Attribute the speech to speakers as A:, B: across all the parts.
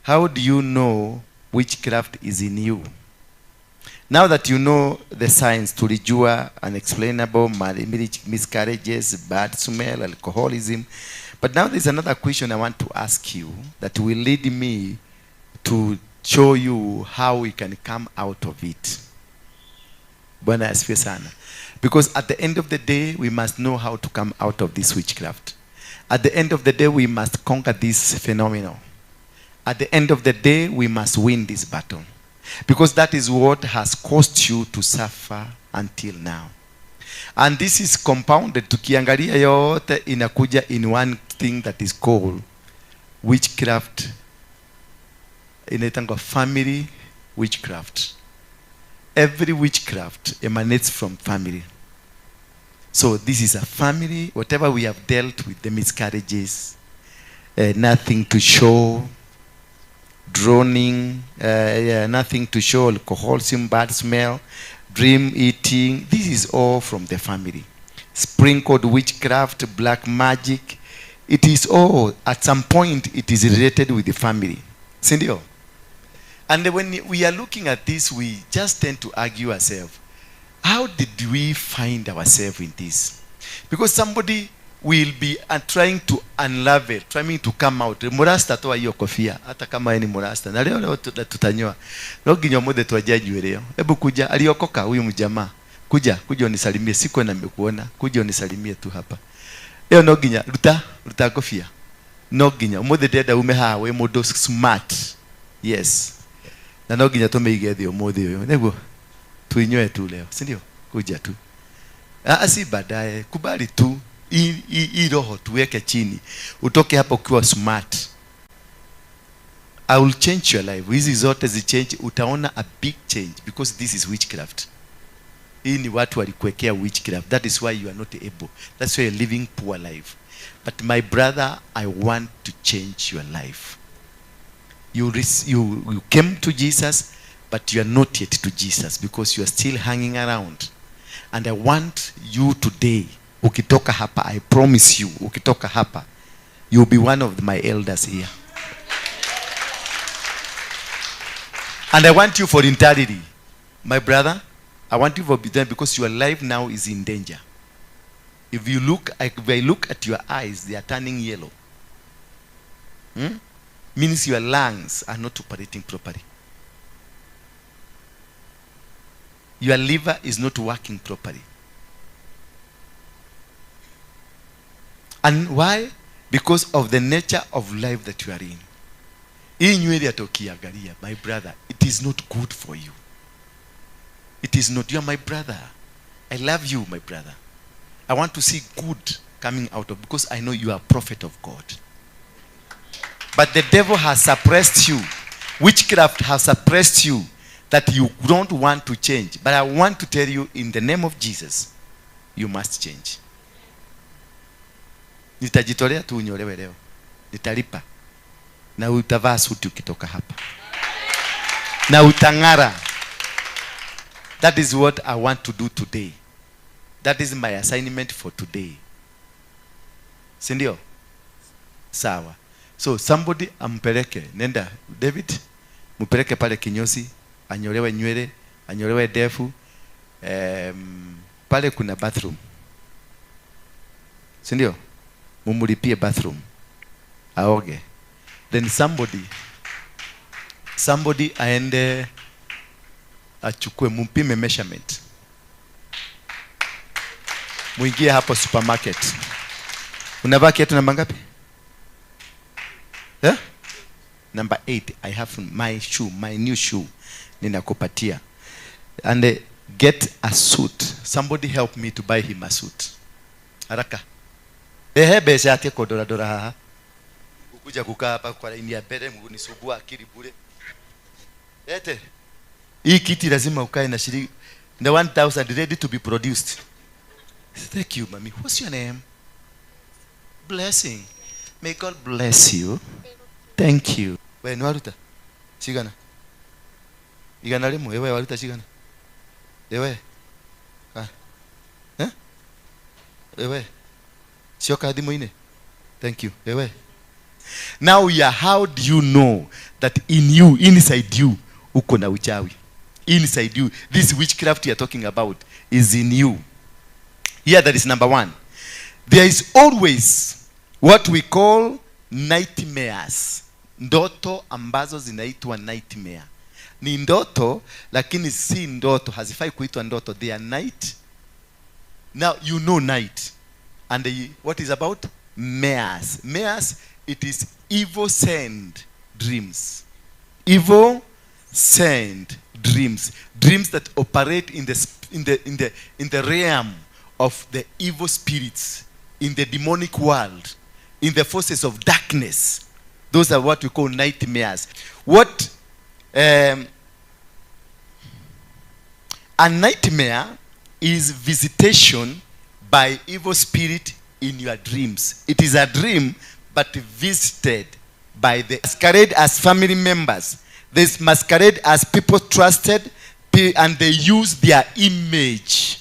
A: How do you know witchcraft is in you? Now that you know the signs, tulijua unexplainable miscarriages, bad smell, alcoholism. But now there's another question I want to ask you that will lead me to show you how we can come out of it. Bwana asifiwe sana. Because at the end of the day, we must know how to come out of this witchcraft. At the end of the day, we must conquer this phenomenon. At the end of the day, we must win this battle. Because that is what has caused you to suffer until now. And this is compounded. Tukiangalia yote inakuja in one thing that is called witchcraft. Inaitangwa family witchcraft. Every witchcraft emanates from family. So this is a family, whatever we have dealt with, the miscarriages, nothing to show, drowning, nothing to show, alcoholism, bad smell, dream eating. This is all from the family. Sprinkled witchcraft, black magic. It is all, at some point, it is related with the family. Sindio? And when we are looking at this, we just tend to argue ourselves. How did we find ourselves in this? Because somebody will be trying to unravel, trying to come out. Murasta toa hiyo kofia, hata kama yeye ni murasta. Na leo leo tutanyoa. No nginya ũmũthĩ twanjia nywĩrĩ ĩyo. Hebu kuja, aliokoka huyu mjamaa. Kuja, kuja unisalimie, sikuwa nimekuona. Kuja unisalimie tu hapa. Leo no nginya ruta kofia. No nginya ũmũthĩ ndĩrenda ume haha wĩ mũndũ smart. Yes. Na no nginya tũmĩige thĩ ũmũthĩ ũyũ. Nĩguo tuinyoe tu leo, si ndio? Kuja tu. Si baadaye, kubali tu. Hii roho tuweke chini. Utoke hapa ukiwa smart. I will change your life. Hizi zote zi change, utaona a big change because this is witchcraft. Hii ni watu walikuwekea witchcraft. That is why you are not able. That's why you're living poor life. But my brother, I want to change your life. You came to Jesus, but you are not yet to Jesus because you are still hanging around. And I want you today, ukitoka hapa, I promise you, ukitoka hapa, you'll be one of my elders here. And I want you for entirety. My brother, I want you for them because your life now is in danger. If I look at your eyes, they are turning yellow. Means your lungs are not operating properly. Your liver is not working properly. And why? Because of the nature of life that you are in. Hii nywele atokiangalia, my brother, it is not good for you. It is not. You are my brother. I love you, my brother. I want to see good coming out of, because I know you are a prophet of God. But the devil has suppressed you. Witchcraft has suppressed you that you don't want to change. But I want to tell you, in the name of Jesus, you must change. Nitajitolea tu unyolewe leo. Nitalipa. Na utavaa suti ukitoka hapa. Na utang'ara. That is what I want to do today. That is my assignment for today. Si ndio? Sawa. So somebody ampeleke. Nenda David, mpeleke pale kinyozi, anyolewe nywele, anyolewe ndevu. Pale kuna bathroom. Si ndio? Mumulipie bathroom. Aoge. Then somebody aende achukue, mumpime measurement. Muingie hapo supermarket. Unavaa kiatu namba ngapi? Yeah? Number 8. I have my shoe, my new shoe. Ninakupatia. And get a suit. Somebody help me to buy him a suit. Haraka. Ehe, mbeca yake kondora dora haha. Kuja kukaa hapa kwa laini ya mbele mnisumbua akili bure. Lete. Hii kiti lazima ukae na shilingi the 1000 ready to be produced. Thank you, mami. What's your name? Blessing. May God bless you. Thank you. We ni waruta? Cigana? Igana rimwe, we waruta cigana? Ewe. Ah. Eh? Ewe. Cioka thimũ-inĩ? Thank you. Ewe. Now yeah, how do you know that in you, inside you, uko na uchawi? Inside you, this witchcraft you are talking about is in you. Here, that is number one. There is always what we call nightmares, ndoto ambazo zinaitwa nightmare. Ni ndoto, lakini si ndoto, hazifai kuitwa ndoto. They are night. Now you know night and what is about mares. Mares, it is evil send dreams, evil send dreams, dreams that operate in the sp- in the in the in the realm of the evil spirits, in the demonic world, in the forces of darkness. Those are what we call nightmares. What A nightmare is visitation by evil spirit in your dreams. It is a dream, but visited by the masquerade as family members. They masquerade as people trusted, and they use their image.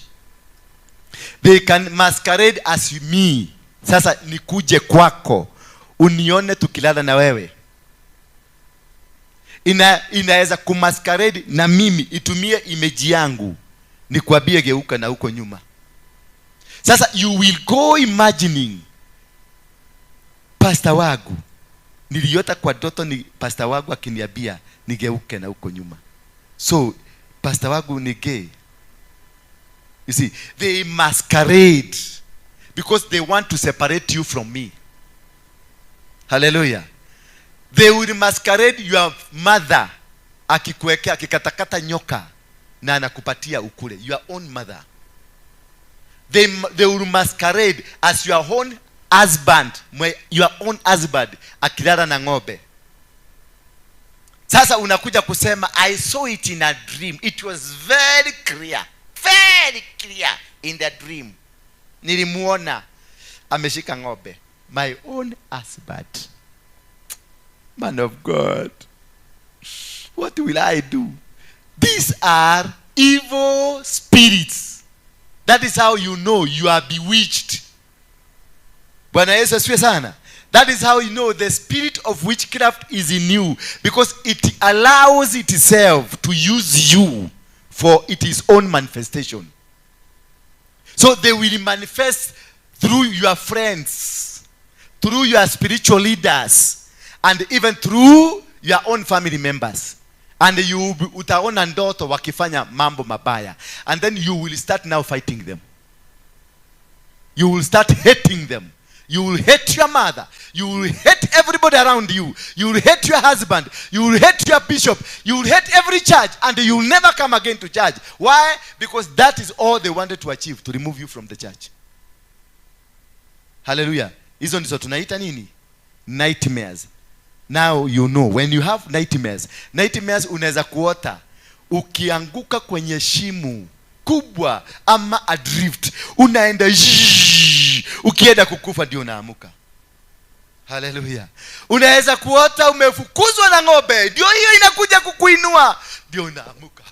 A: They can masquerade as me. Sasa nikuje kwako unione tukilala na wewe. Inaweza kumasquerade na mimi, itumie image yangu, nikwambie geuka na huko nyuma. Sasa you will go imagining, pastor wangu, niliota kwa ndoto ni pastor wangu akiniambia nigeuke na huko nyuma. So pastor wangu ni gay. You see, they masquerade because they want to separate you from me. Hallelujah. They will masquerade your mother, akikuwekea, akikatakata nyoka na anakupatia ukule, your own mother. They will masquerade as your own husband, your own husband akilala na ng'ombe. Sasa unakuja kusema, "I saw it in a dream. It was very clear, very clear in the dream. Nilimuona ameshika ng'ombe." My own husband. Man of God, what will I do? These are evil spirits. That is how you know you are bewitched. Bwana Yesu asifiwe sana. That is how you know the spirit of witchcraft is in you, because it allows itself to use you for its own manifestation. So they will manifest through your friends, through your spiritual leaders, and even through your own family members. And you utaona ndoto wakifanya mambo mabaya, and then you will start now fighting them. You will start hating them. You will hate your mother. You will hate everybody around you. You will hate your husband. You will hate your bishop. You will hate every church, and you will never come again to church. Why? Because that is all they wanted to achieve, to remove you from the church. Hallelujah. Hizo ndizo tunaita nini? Nightmares. Now you know when you have nightmares. Nightmares, unaweza kuota ukianguka kwenye shimo kubwa ama adrift, unaenda zzzz, ukienda kukufa ndio unaamuka. Haleluya. Unaweza kuota umefukuzwa na ng'ombe, ndio hiyo inakuja kukuinua, ndio unaamuka.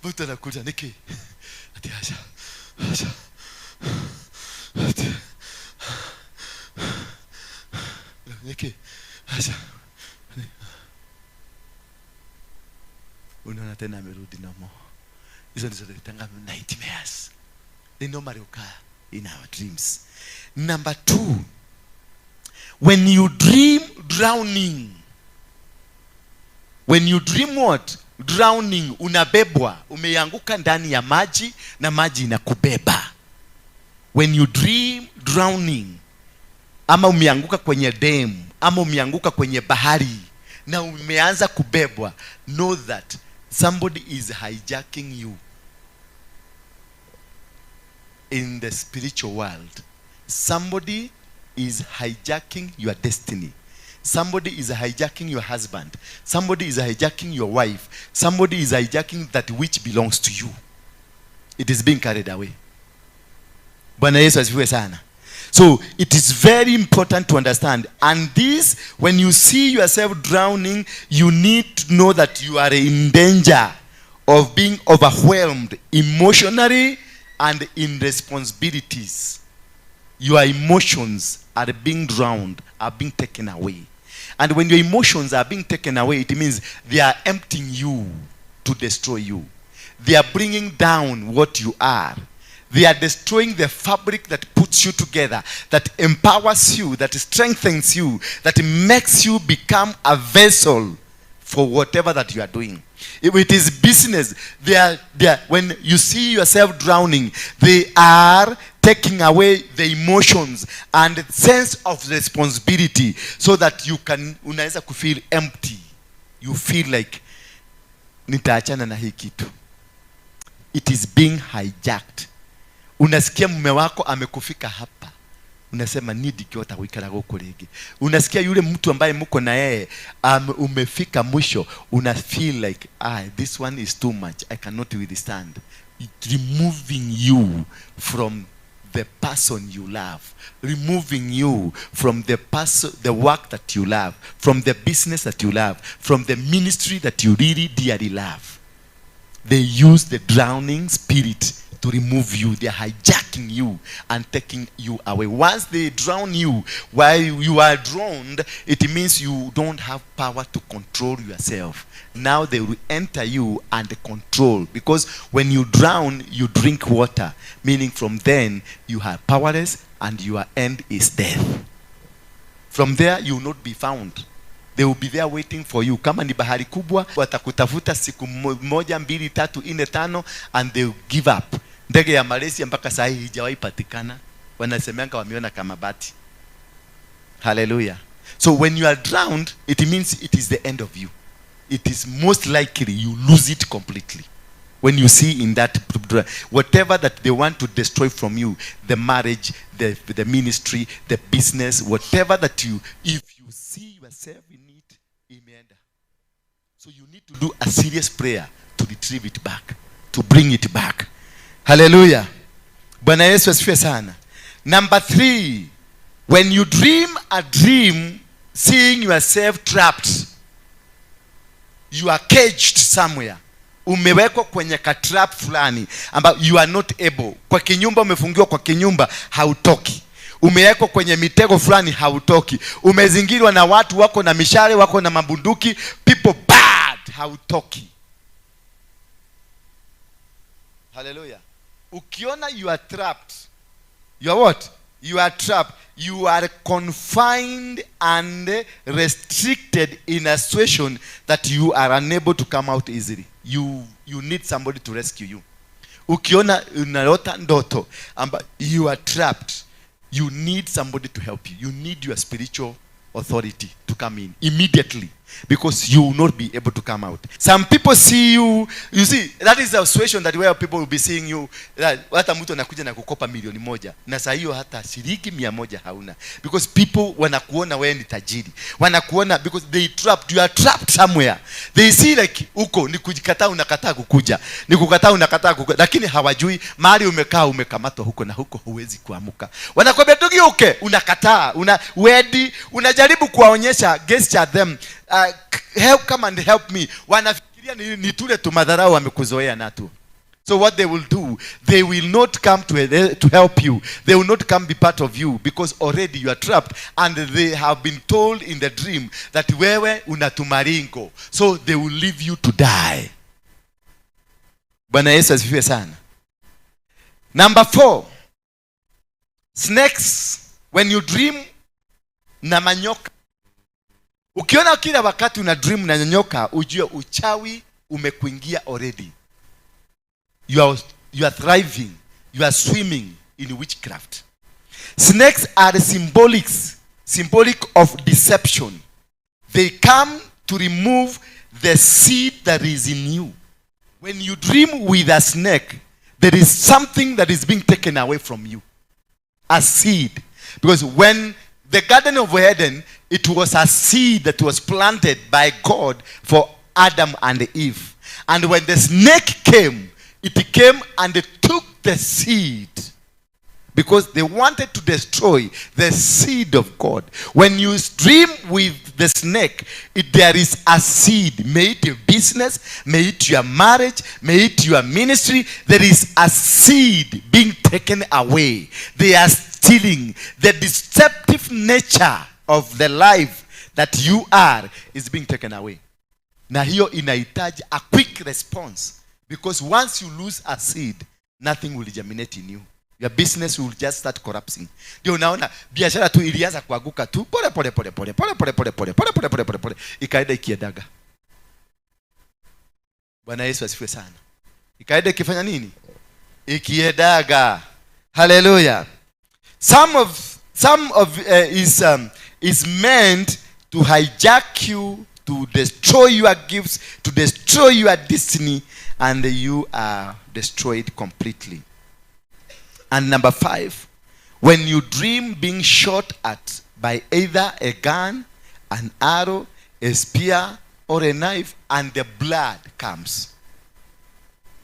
A: Mtu anakuja, niki ati acha acha ati niki acha, unaona tena amerudi nomo. Hizo ndizo tunaitanga nightmares. They normally occur in our dreams. Number two, when you dream drowning. When you dream what? Drowning. Unabebwa, umeanguka ndani ya maji na maji inakubeba. When you dream drowning, ama umeanguka kwenye dam, ama umeanguka kwenye bahari na umeanza kubebwa, know that somebody is hijacking you in the spiritual world. Somebody is hijacking your destiny. Somebody is hijacking your husband. Somebody is hijacking your wife. Somebody is hijacking that which belongs to you. It is being carried away. Bwana Yesu asifiwe sana. So it is very important to understand. And this, when you see yourself drowning, you need to know that you are in danger of being overwhelmed emotionally and in responsibilities. Your emotions are being drowned, are being taken away. And when your emotions are being taken away, it means they are emptying you to destroy you. They are bringing down what you are. They are destroying the fabric that puts you together, that empowers you, that strengthens you, that makes you become a vessel for whatever that you are doing. If it is business, when you see yourself drowning, they are taking away the emotions and the sense of responsibility so that you can unaweza kufeel empty. You feel like nitaachana na hii kitu. It is being hijacked. Unasikia mume wako amekufika hapa, unasema ni ndingĩhota gũikara gũkũ rĩngĩ. Unasikia yule mtu ambaye mko na yeye umefika mwisho, una feel like, ah, this one is too much, I cannot withstand it. Removing you from the person you love, removing you from the person, the work that you love, from the business that you love, from the ministry that you really dearly love. They use the drowning spirit to remove you. They are hijacking you and taking you away. Once they drown you, while you are drowned, it means you don't have power to control yourself. Now they will enter you and control. Because when you drown, you drink water. Meaning from then, you are powerless and your end is death. From there, you will not be found. They will be there waiting for you. Kama ni bahari kubwa, watakutafuta siku moja, mbili, tatu, nne, tano, and they will give up. Ndege ya Malaysia mpaka saa hii haijawahi patikana. Wanasemanga wameona kama bati. Hallelujah. So when you are drowned, it means it is the end of you. It is most likely you lose it completely. When you see in that, whatever that they want to destroy from you, the marriage, the ministry, the business, whatever that you, if you see yourself in it, imeenda. So you need to do a serious prayer to retrieve it back, to bring it back. Hallelujah. Bwana Yesu asifiwe sana. Number 3, when you dream a dream, seeing yourself trapped, you are caged somewhere. Umewekwa kwenye katrap fulani ambayo you are not able. Kwa kinyumba umefungiwa kwa kinyumba, hautoki. Umewekwa kwenye mitego fulani, hautoki. Umezingirwa na watu wako na mishale, wako na mabunduki, people bad, hautoki. Hallelujah. Ukiona you are trapped, you are what? You are trapped. You are confined and restricted in a situation that you are unable to come out easily. You need somebody to rescue you. Ukiona unaota ndoto amba you are trapped, you need somebody to help you. You need your spiritual authority to come in immediately, because you will not be able to come out. Some people see you, you see, that is a situation that where people will be seeing you, that hata mtu anakuja na kukopa milioni 1 na saa hiyo hata shilingi 100 hauna, because people wanakuona wewe ni tajiri, wanakuona because they trapped, you are trapped somewhere. They see like uko ni kujikataa, unakataa kukuja, ni kukataa, unakataa kukuja, lakini hawajui mahali umekaa umekamatwa huko na huko huwezi kuamuka. Wanakwambia tugeuke, unakataa, una wedi, unajaribu kuwaonyesha gesture them, help, come and help me. Wanafikiria ni tule tumadharau wamekuzoea natu. So what they will do, they will not come to help you. They will not come be part of you, because already you are trapped and they have been told in the dream that wewe unatumaringo. So they will leave you to die. Bwana Yesu asifiwe sana. Number 4, snakes. When you dream na manyoka, ukiona kila wakati una dream na nyoka, ujue uchawi umekuingia already. You are thriving. You are swimming in witchcraft. Snakes are symbolic of deception. They come to remove the seed that is in you. When you dream with a snake, there is something that is being taken away from you. A seed. Because when the Garden of Eden, it was a seed that was planted by God for Adam and Eve. And when the snake came, it came and it took the seed. Because they wanted to destroy the seed of God. When you dream with the snake, there is a seed. May it your business, may it your marriage, may it your ministry. There is a seed being taken away. They are stealing. The deceptive nature of the life that you are is being taken away. Na hiyo inahitaji a quick response, because once you lose a seed, nothing will germinate in you. Your business will just start collapsing. Ndio unaona biashara tu ilianza kuanguka tu pole pole pole pole pole pole pole pole pole pole pole pole pole, ikaenda ikiendaga. Bwana Yesu asifiwe sana. Ikaenda ikifanya nini? Ikiendaga. Haleluya. Some of is meant to hijack you, to destroy your gifts, to destroy your destiny, and you are destroyed completely. And number five, when you dream being shot at by either a gun, an arrow, a spear, or a knife, and the blood comes.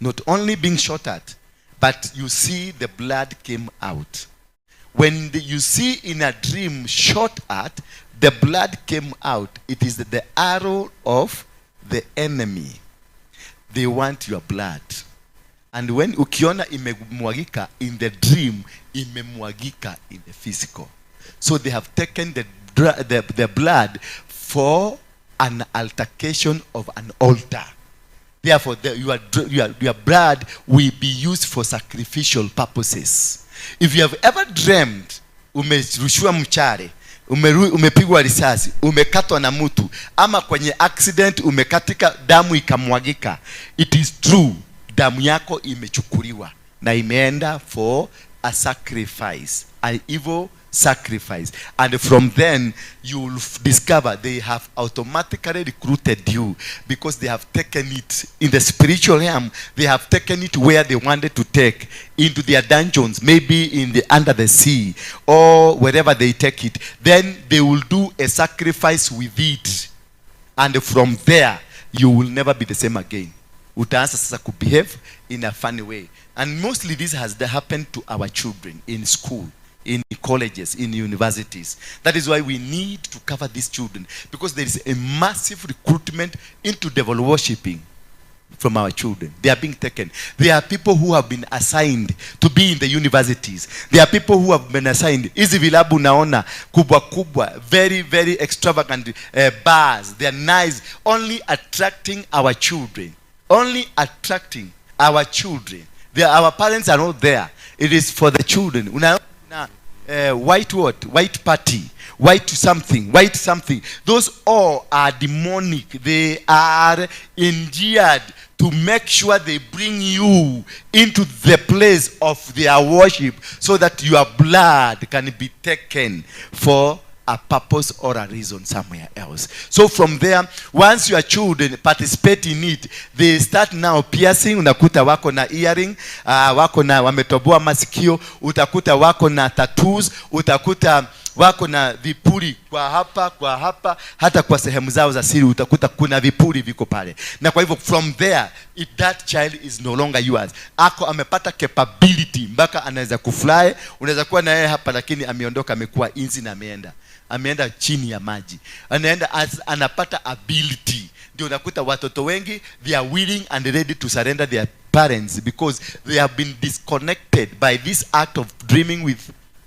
A: Not only being shot at, but you see the blood came out. When you see in a dream shot at, the blood came out, it is the arrow of the enemy. They want your blood. And when ukiona imemwagika in the dream, imemwagika in the physical. So they have taken the blood for an altercation of an altar. Therefore, your blood will be used for sacrificial purposes. If you have ever dreamt umerushiwa mchale, umepigwa risasi, umekatwa na mtu, ama kwenye accident umekatika, damu ikamwagika, it is true, damu yako imechukuliwa na imeenda for a sacrifice, an evil sacrifice. And from then you will discover they have automatically recruited you, because they have taken it in the spiritual realm. They have taken it where they wanted to take, into their dungeons, maybe in the under the sea or wherever they take it. Then they will do a sacrifice with it, and from there you will never be the same again. Utaanza sasa kubehave in a funny way. And mostly this has happened to our children in school, in colleges, in universities. That is why we need to cover these children, because there is a massive recruitment into devil worshipping from our children. They are being taken. There are people who have been assigned to be in the universities. There are people who have been assigned. Hizi vilabu naona kubwa kubwa, very very extravagant bars. They are nice, only attracting our children. Only attracting our children. Our parents are not there. It is for the children. Unaona white what? White party. White something. White something. Those all are demonic. They are engineered to make sure they bring you into the place of their worship, so that your blood can be taken for a purpose or a reason somewhere else. So from there, once your children participate in it, they start now piercing. Unakuta wako na earring, wako na wametoboa masikio, utakuta wako na tattoos, utakuta wako na vipuri kwa hapa, kwa hapa, hata kwa sehemu zao za siri utakuta kuna vipuri viko pale. Na kwa hivyo from there, if that child is no longer yours. Ako amepata capability mpaka anaweza kufly. Unaweza kuwa na yeye hapa, lakini ameondoka, amekuwa inzi na ameenda. Ameenda chini ya maji. Anaenda as, anapata ability. Ndio unakuta watoto wengi, they are willing and ready to surrender their parents, because they have been disconnected by this act of dreaming with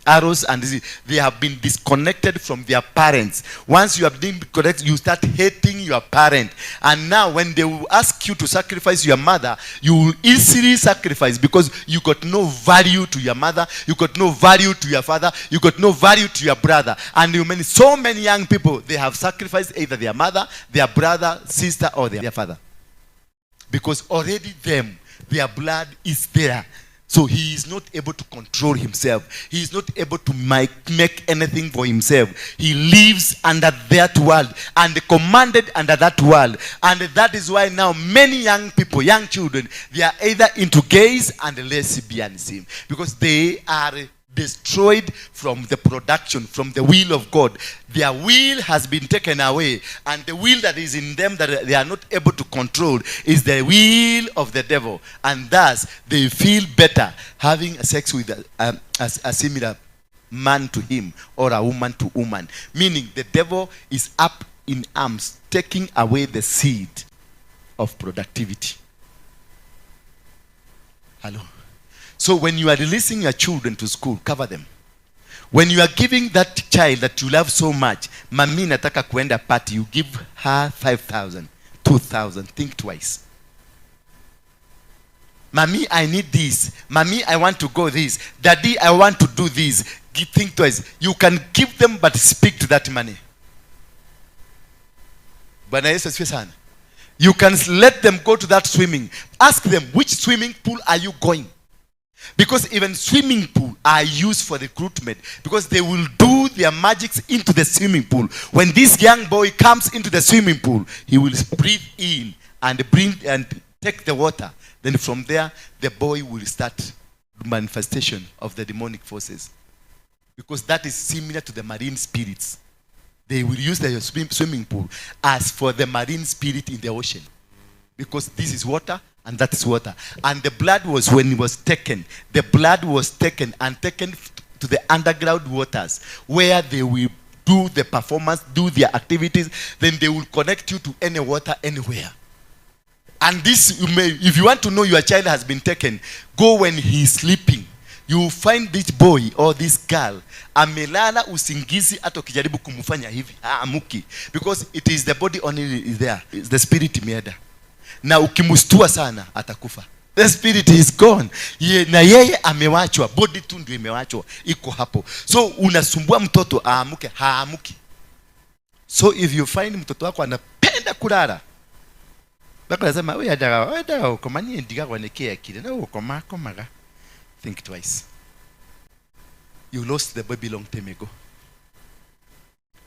A: arrows, and this, they have been disconnected from their parents. Once you have been disconnected, you start hating your parent. And now when they will ask you to sacrifice your mother, you will easily sacrifice, because you got no value to your mother, you got no value to your father, you got no value to your brother. And you many, so many young people, they have sacrificed either their mother, their brother, sister, or their father. Because already them, their blood is there. So he is not able to control himself. He is not able to make anything for himself. He lives under that world and commanded under that world. And that is why now many young people, young children, they are either into gays and lesbianism. Because they are destroyed from the production, from the will of God. Their will has been taken away, and the will that is in them that they are not able to control is the will of the devil. And thus they feel better having sex with a similar man to him or a woman to woman. Meaning the devil is up in arms, taking away the seed of productivity. Hello. So when you are releasing your children to school, cover them. When you are giving that child that you love so much, "Mami, nataka kuenda party," you give her 5000, 2000, think twice. "Mami, I need this. Mami, I want to go this. Daddy, I want to do this." Think twice. You can give them, but speak to that money. Bwana Yesu asifiwe sana. You can let them go to that swimming. Ask them, "Which swimming pool are you going?" Because even swimming pool are used for recruitment, because they will do their magics into the swimming pool. When this young boy comes into the swimming pool, he will breathe in and bring and take the water. Then from there, the boy will start manifestation of the demonic forces. Because that is similar to the marine spirits. They will use the swimming pool as for the marine spirit in the ocean. Because this is water and that is water. And the blood was, when it was taken, the blood was taken and taken to the underground waters where they will do the performance, do their activities. Then they will connect you to any water anywhere. And this, you may, if you want to know your child has been taken, go when he is sleeping. You will find this boy or this girl amelala usingizi, hata ukijaribu kumfanya hivi haamuki, because it is the body only is there. It's the spirit imeenda, na ukimstua sana atakufa. The spirit is gone. Na yeye amewachwa, body tu ndio imewachwa iko hapo. So unasumbua mtoto aamuke, haamuki. So if you find mtoto wako anapenda kulala mpaka unasema huyu endaga gũkoma, niĩ ndigagwo nĩkĩ ekire no gũkoma akomaga, think twice. You lost the baby long time ago.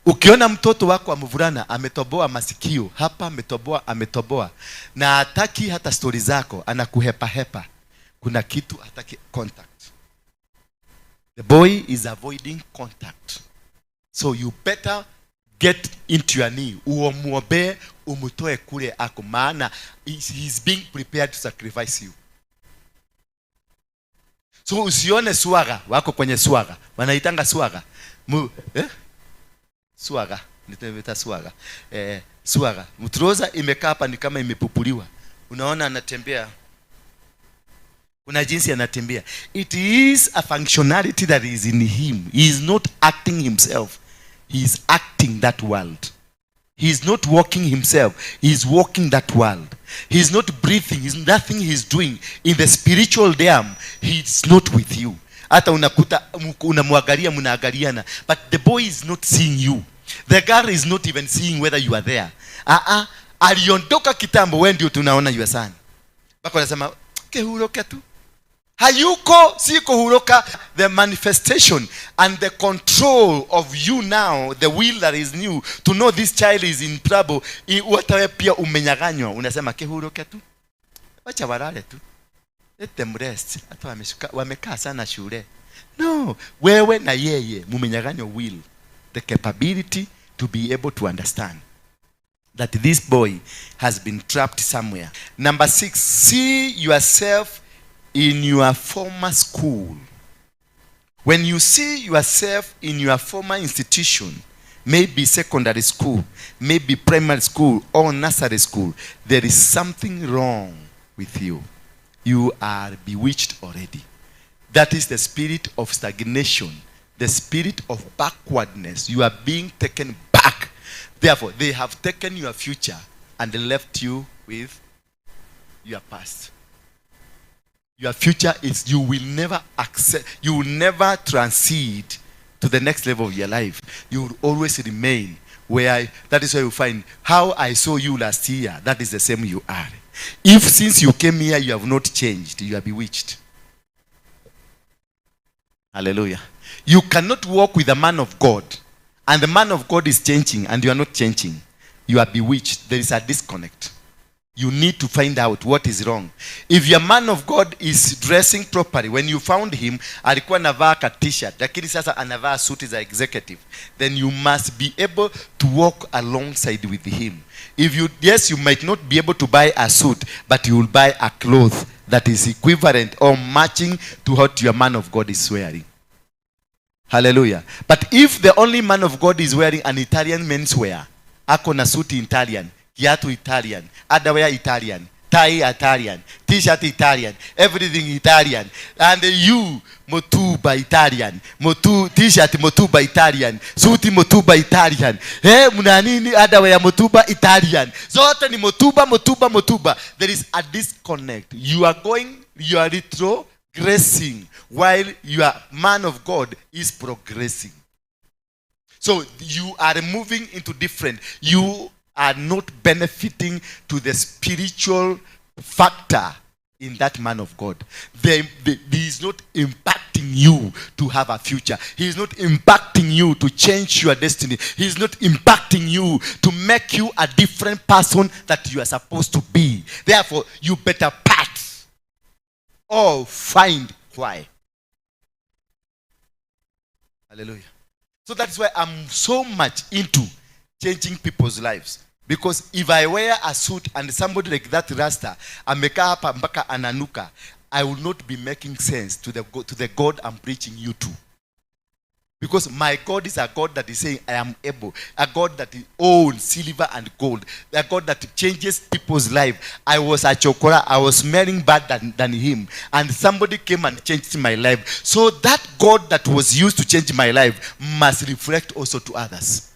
A: Ukiona mtoto wako wa mvulana ametoboa masikio hapa, ametoboa, ametoboa na hataki hata stori zako, anakuhepa hepa, kuna kitu hataki contact. The boy is avoiding contact, so you better get into your knee, uomwombee, umtoe kule ako, maana he is being prepared to sacrifice you. So usione swaga wako kwenye swaga, wanaitanga swaga. Eh? Swaga nitaita swaga, swaga mtroza imekaa hapa ni kama imepupuliwa. Unaona anatembea, kuna jinsi anatembea. It is a functionality that is in him. He is not acting himself, he is acting that world. He is not walking himself, he is walking that world. He is not breathing, he's nothing. He is doing in the spiritual realm. He is not with you. Hata unakuta unamwangalia, mnaangaliana, but the boy is not seeing you. The girl is not even seeing whether you are there. Ah ah, aliondoka kitambo. Wewe ndio tunaona your son mpaka unasema kehuroke tu. Hayuko, si kuhuruka. The manifestation and the control of you now, the will that is new to know this child is in trouble. Hata wewe pia umenyaganywa, unasema kehuruke tu, wacha walale tu, let them rest, hata wamekaa sana shule. No, wewe na yeye mumenyaganywa will, the capability to be able to understand that this boy has been trapped somewhere. Number six, see yourself in your former school. When you see yourself in your former institution, maybe secondary school, maybe primary school or nursery school, there is something wrong with you. You are bewitched already. That is the spirit of stagnation, the spirit of backwardness. You are being taken back. Therefore, they have taken your future and left you with your past. Your future is, you will never accept, you will never transit to the next level of your life. You will always remain where, that is where you find how I saw you last year, that is the same you are. If since you came here you have not changed, you are bewitched. Hallelujah. You cannot walk with a man of God and the man of God is changing and you are not changing. You are bewitched. There is a disconnect. You need to find out what is wrong. If your man of God is dressing properly, when you found him, alikuwa anavaa ka T-shirt, lakini sasa anavaa suti za executive, then you must be able to walk alongside with him. If you, yes, you might not be able to buy a suit, but you will buy a cloth that is equivalent or matching to what your man of God is wearing. Hallelujah. But if the only man of God is wearing an Italian menswear, ako na suti Italian, kiatu Italian, underwear Italian, Tie Italian, T-shirt Italian, everything Italian. And you, Mutuba Italian, Mutu, T-shirt Mutuba Italian, suti Mutuba Italian. Eh, mna nini underwear Mutuba Italian. Zote ni Mutuba, Mutuba, Mutuba. There is a disconnect. You are going, you are retrogressing while your man of God is progressing. So you are moving into different. You are not benefiting to the spiritual factor in that man of God. He is not impacting you to have a future. He is not impacting you to change your destiny. He is not impacting you to make you a different person that you are supposed to be. Therefore, you better part or find why. Hallelujah. So that's why I'm so much into changing people's lives. Because if I wear a suit and somebody like that rasta amekaa hapa mpaka ananuka, I will not be making sense to the God I'm preaching you to. Because my God is a God that is saying, "I am able." A God that owns silver and gold. A God that changes people's life. I was a chokora. I was smelling bad than him. And somebody came and changed my life. So that God that was used to change my life must reflect also to others.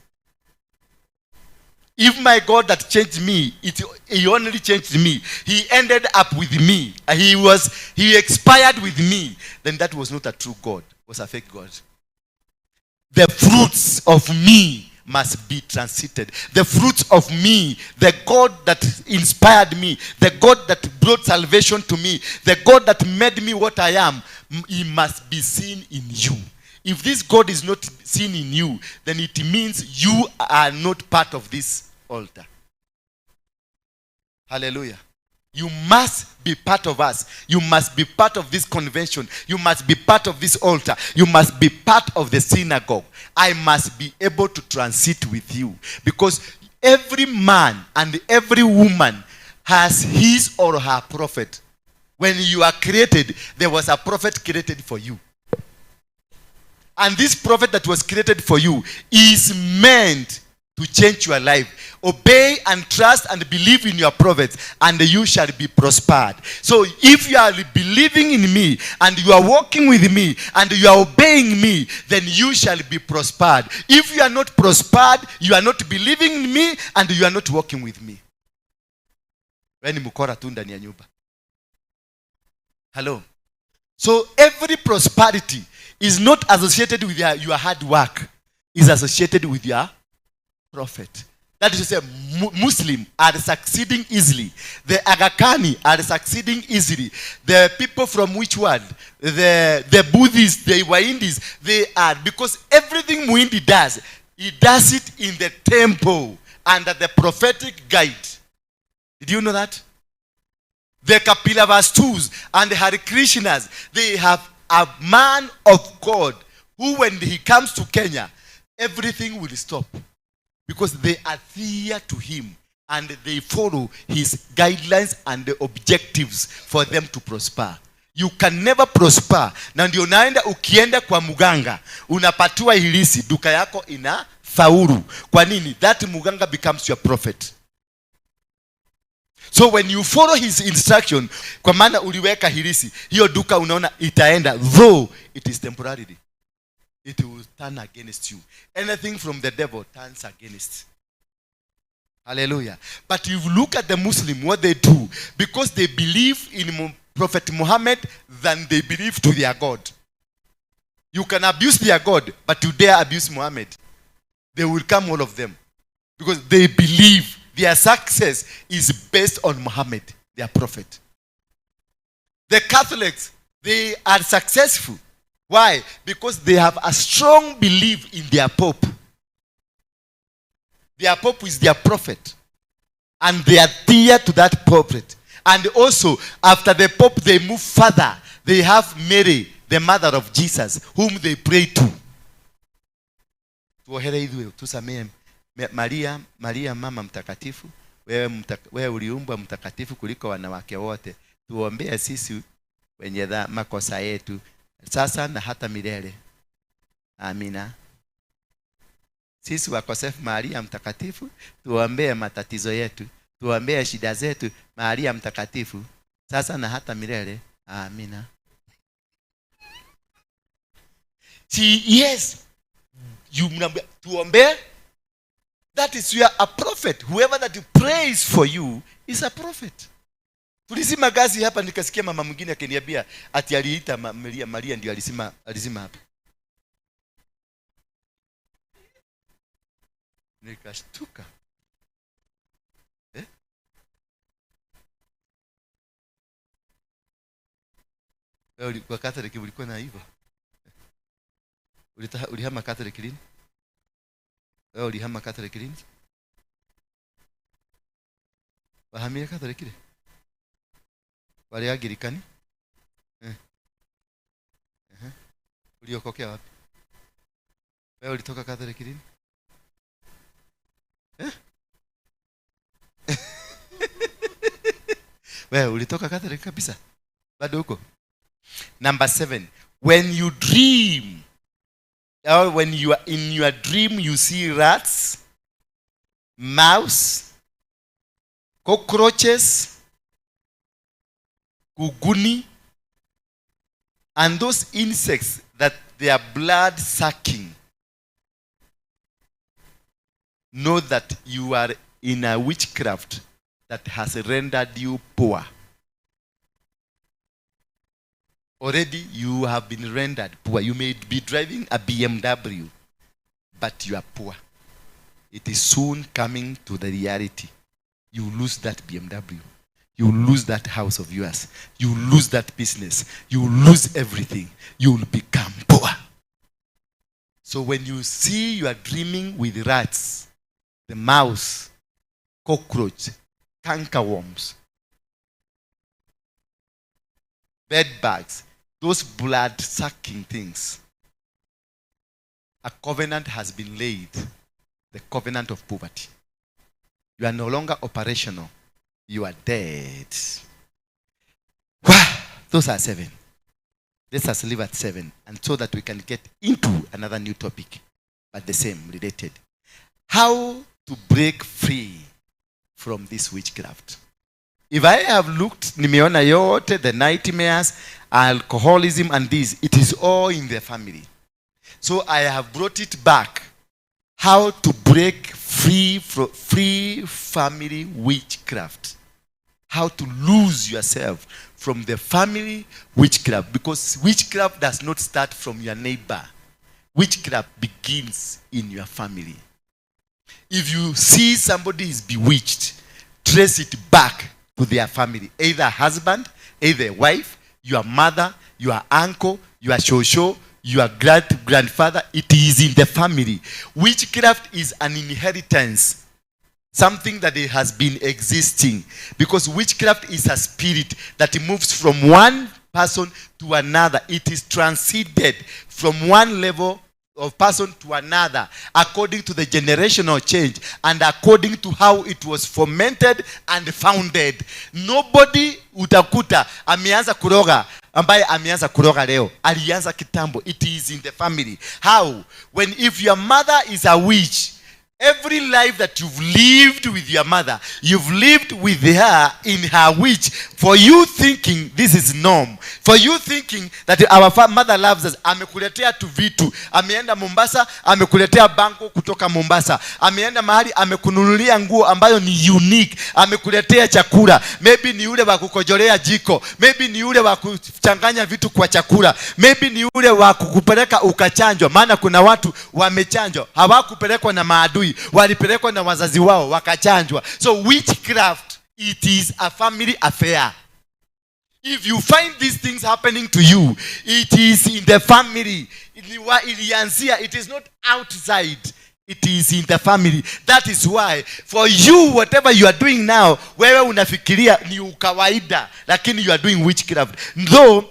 A: If my God that changed me, he only changed me, he ended up with me, he expired with me, then that was not a true God, it was a fake God. The fruits of me must be transited. The fruits of me, the God that inspired me, the God that brought salvation to me, the God that made me what I am, he must be seen in you. If this God is not seen in you, then it means you are not part of this altar. Hallelujah. You must be part of us. You must be part of this convention. You must be part of this altar. You must be part of the synagogue. I must be able to transit with you. Because every man and every woman has his or her prophet. When you are created, there was a prophet created for you. And this prophet that was created for you is meant to change your life. Obey and trust and believe in your prophets, and you shall be prospered. So if you are believing in me, and you are walking with me, and you are obeying me, then you shall be prospered. If you are not prospered, you are not believing in me, and you are not walking with me. Wewe ni mkora tu ndani ya nyumba. Hello. So every prosperity is not associated with your hard work, is associated with your prophet. That is to say, Muslim are succeeding easily. The Aga Khani are succeeding easily. The people from which world? The Buddhists, the Wahindis, they are. Because everything Muhindi does, he does it in the temple under the prophetic guide. Did you know that? The Kapilavastus and the Hare Krishnas, they have a man of God who, when he comes to Kenya, everything will stop. Because they adhere to him and they follow his guidelines and the objectives for them to prosper. You can never prosper. Na ndio naenda ukienda kwa muganga, unapatiwa hilisi, duka yako ina faulu. Kwa nini? That muganga becomes your prophet. So when you follow his instruction, kwa maana uliweka hilisi, hiyo duka unaona itaenda, though it is temporarily. It will turn against you. Anything from the devil turns against. Hallelujah. But if you look at the Muslim, what they do, because they believe in Prophet Muhammad than they believe to their God. You can abuse their God, but you dare abuse Muhammad, they will come, all of them. Because they believe their success is based on Muhammad, their prophet. The Catholics, they are successful. Why? Because they have a strong belief in their Pope. Their Pope is their prophet. And they adhere to that prophet. And also, after the Pope, they move further. They have Mary, the mother of Jesus, whom they pray to. Tuohere ithuĩ, tusamehe. Maria, Maria mama mtakatifu, wewe uliumbwa mtakatifu kuliko wanawake wote. Tuombee sisi wenye makosa yetu sasa na hata milele. Amina. Sisi wakosefu, Maria mtakatifu, tuombee matatizo yetu. Tuombee shida zetu, Maria mtakatifu, sasa na hata milele. Amina. See, yes, you mnaambia tuombee. That is, you are a prophet. Whoever that prays for you is a prophet. Tulizima gasi hapa, nikasikia mama mwingine akiniambia ati aliita Maria, Maria ndio alizima hapa. Nikashtuka. Eh? Wewe ulikuwa Catholic, ulikuwa na hivyo? Ulihama Catholic lini? Wewe ulihama Catholic lini? Wahamire Catholic lini? Wale Anglikani? Uliokokea wapi? Wewe ulitoka Catholic lini? Wewe ulitoka Catholic kabisa? Bado huko? Number 7. When you dream, or when you are in your dream, you see rats, mouse, cockroaches, kuguni, and those insects that they are blood sucking. Know that you are in a witchcraft that has rendered you poor. Already you have been rendered poor. You may be driving a BMW, but you are poor. It is soon coming to the reality. You lose that BMW. You lose that house of yours. You lose that business. You lose everything. You will become poor. So when you see you are dreaming with rats, the mouse, cockroach, cankerworms, bed bugs, those blood-sucking things, a covenant has been laid, the covenant of poverty. You are no longer operational. You are dead. Wow, those are 7. Let us leave at 7, and so that we can get into another new topic, but the same, related. How to break free from this witchcraft. If I have looked, nimeona yote, the nightmares, alcoholism, and this, it is all in the family. So I have brought it back. How to break free from free family witchcraft. How to lose yourself from the family witchcraft. Because witchcraft does not start from your neighbor. Witchcraft begins in your family. If you see somebody is bewitched, trace it back to their family. Either husband, either wife, your mother, your uncle, your shosho, your great-grandfather. It is in the family. Witchcraft is an inheritance. Something that it has been existing. Because witchcraft is a spirit that moves from one person to another. It is transcended from one level of person to another according to the generational change and according to how it was fomented and founded. Nobody utakuta ameanza kuroga ambaye ameanza kuroga leo, alianza kitambo. It is in the family. How? When if your mother is a witch, every life that you've lived with your mother, you've lived with her in her witch. For you thinking this is norm, for you thinking that our mother loves us, amekuletea tu vitu, ameenda Mombasa, amekuletea bango kutoka Mombasa, ameenda mahali amekununulia nguo ambayo ni unique, amekuletea chakula, maybe ni yule wa kukojolea jiko, maybe ni yule wa kuchanganya vitu kwa chakula, maybe ni yule wa kukupeleka ukachanjwa. Maana kuna watu wamechanjwa, hawakupelekwa na maadui, walipelekwa na wazazi wao wakachanjwa. So witchcraft, it is a family affair. If you find these things happening to you, it is in the family. Ilianzia, it is not outside. It is in the family. That is why for you, whatever you are doing now, wewe unafikiria ni ukawaida, lakini you are doing witchcraft. Though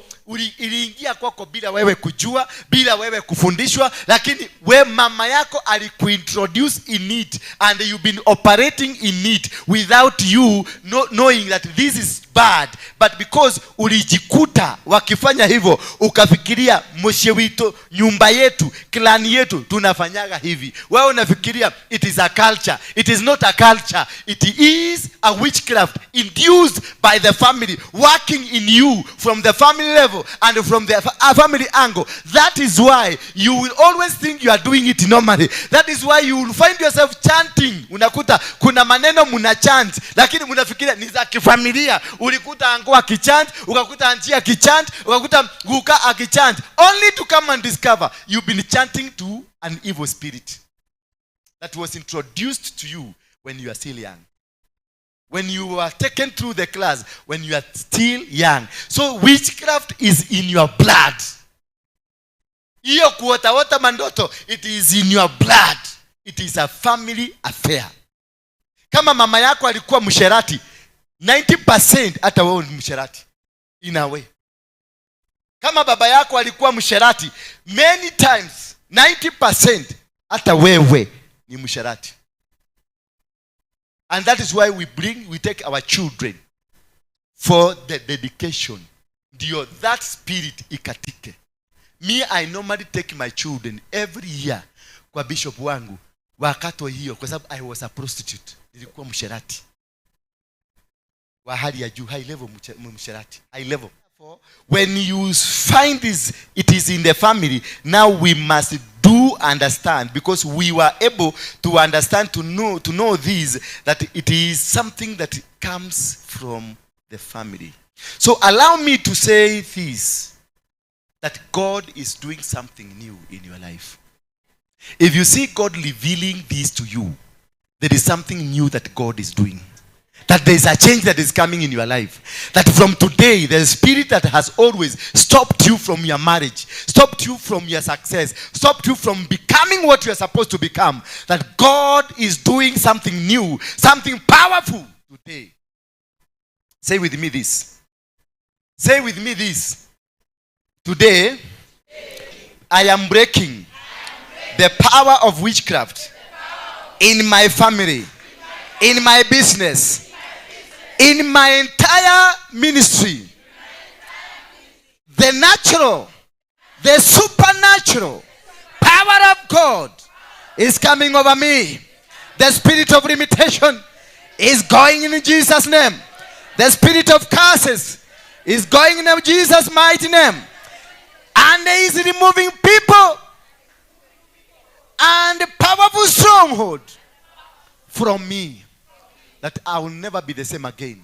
A: iliingia kwako bila wewe kujua, bila wewe kufundishwa, lakini we mama yako alikuintroduce in it and you've been operating in it without you knowing that this is bad, but because ulijikuta wakifanya hivyo, ukafikiria mshe wito, nyumba yetu, clan yetu tunafanyaga hivi. Wewe unafikiria it is a culture. It is not a culture. It is a witchcraft induced by the family, working in you from the family level and from the family angle. That is why you will always think you are doing it normally. That is why you will find yourself chanting. Unakuta kuna maneno muna chant, lakini mnafikiria ni za kifamilia. Ulikuta uncle akichant, ukakuta auntie akichant, ukakuta guka akichant, only to come and discover you've been chanting to an evil spirit that was introduced to you when you are still young, when you were taken through the class when you are still young. So witchcraft is in your blood. Hiyo kuotaota mandoto, it is in your blood. It is a family affair. Kama mama yako alikuwa msherati, 90% hata wewe ni msherati in a way. Kama baba yako alikuwa msherati, many times, 90% hata wewe ni msherati. And that is why we take our children for the dedication, ndio that spirit ikatike. Me, I normally take my children every year kwa bishop wangu wakati wa hiyo, kwa sababu I was a prostitute. Nilikuwa msherati wa hali ya juu, high level msherati, high level. When you find this, it is in the family. Now we must do understand, because we were able to understand, to know this, that it is something that comes from the family. So allow me to say this, that God is doing something new in your life. If you see God revealing this to you, there is something new that God is doing, that there is a change that is coming in your life. That from today, the spirit that has always stopped you from your marriage, stopped you from your success, stopped you from becoming what you are supposed to become, that God is doing something new, something powerful today. Say with me this. Say with me this. Today, I am breaking the power of witchcraft in my family, in my business, in my entire ministry. The natural, the supernatural power of God is coming over me. The spirit of limitation is going in Jesus' name. The spirit of curses is going in Jesus' mighty name. And he is removing people and powerful stronghold from me, that I will never be the same again.